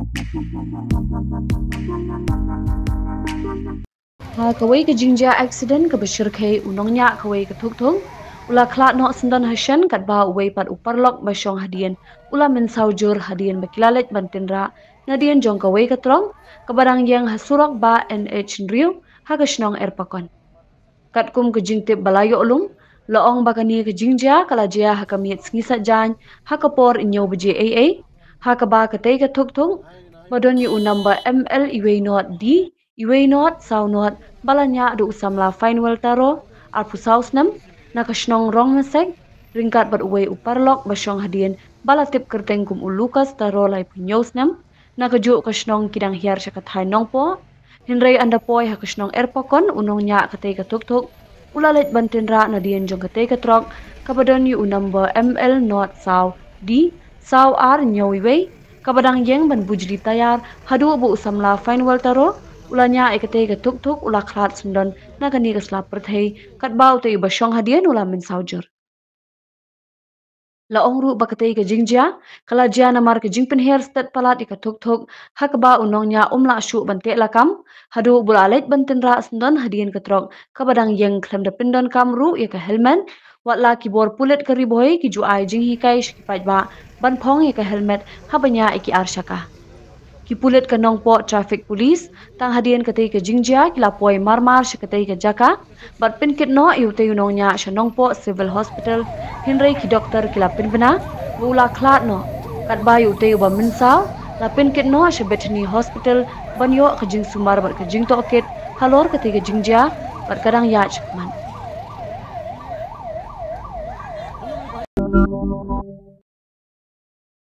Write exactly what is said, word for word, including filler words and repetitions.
Ha kawei ka jingjia accident kaba shyrkhei, u nongñiah kawei ka thukthuk u la khlad noh syndon ha shen, katba uwei pat u paralok ba shong hadien u la mynsaw jur hadien ba ki la leit ban tynrah nadien jong kawei ka trok kaba dang ïeng ha surok bah N H hynriew ha ka shnong Erpakon. Katkum ka jingtip ba la ïoh lum, la ong ba kane ka jingjia ka la jia ha ka miet sngi Saitjaiñ ha ka por hynñiew baje eiei, ha kaba katei ka thukthuk ba don ïa u number M L uwei not D uwei not saw not ba la ñiah da u samla Fainwell Taro, arphew saw snem, na ka shnong Rongmasek, ryngkat bad uwei u paralok ba shong hadien ba la tip kyrteng kum u Lucas Taro, laiphew hynñiew snem, na kajuh ka shnong ki dang hiar sha ka thaiñ Nongpoh. Hynrei ynda poi ha ka shnong Erpakon, u nongñiah katei ka thukthuk u la leit ban tynrah nadien jong katei ka trok kaba don ïa u number M L not saw D saw ar hynñiew uwei, kaba dang ïeng ban bujli tayar, haduh ba u samla Fainwell Taro u la ñiah ïa katei ka thukthuk u la khlad syndon na kane ka sla pyrthei, katba utei uba shong hadien u la mynsaw jur. La ong ruh ba katei ka jingjia ka la jia namar ka jingpynher stet palat ïa ka thukthuk, ha kaba u nongñiah um lah shuh ban teh lakam, haduh ba u la leit ban tynrah syndon hadien ka trok kaba dang ïeng, khlem da pyndonkam ruh ïa ka helmet. Wat la ki bor pulit ka Ri Bhoi ki ju ai jinghikai sha ki paidbah ban phong ïa ka helmet haba ñiah ïa ki ar shaka. Ki pulit ka Nongpoh Traffic Police tang hadien katei ka jingjia ki la poi marmar sha katei ka jaka bad pynkit noh ïa utei u nongñiah sha Nongpoh Civil Hospital, hynrei ki doktor ki la pynbna ba u la khlad noh, katba ïa utei uba mynsaw la pynkit noh sha Bethany Hospital ban ïoh ka jingsumar bad ka jingtohkit halor katei ka jingjia bad ka dang ïaid shakhmat.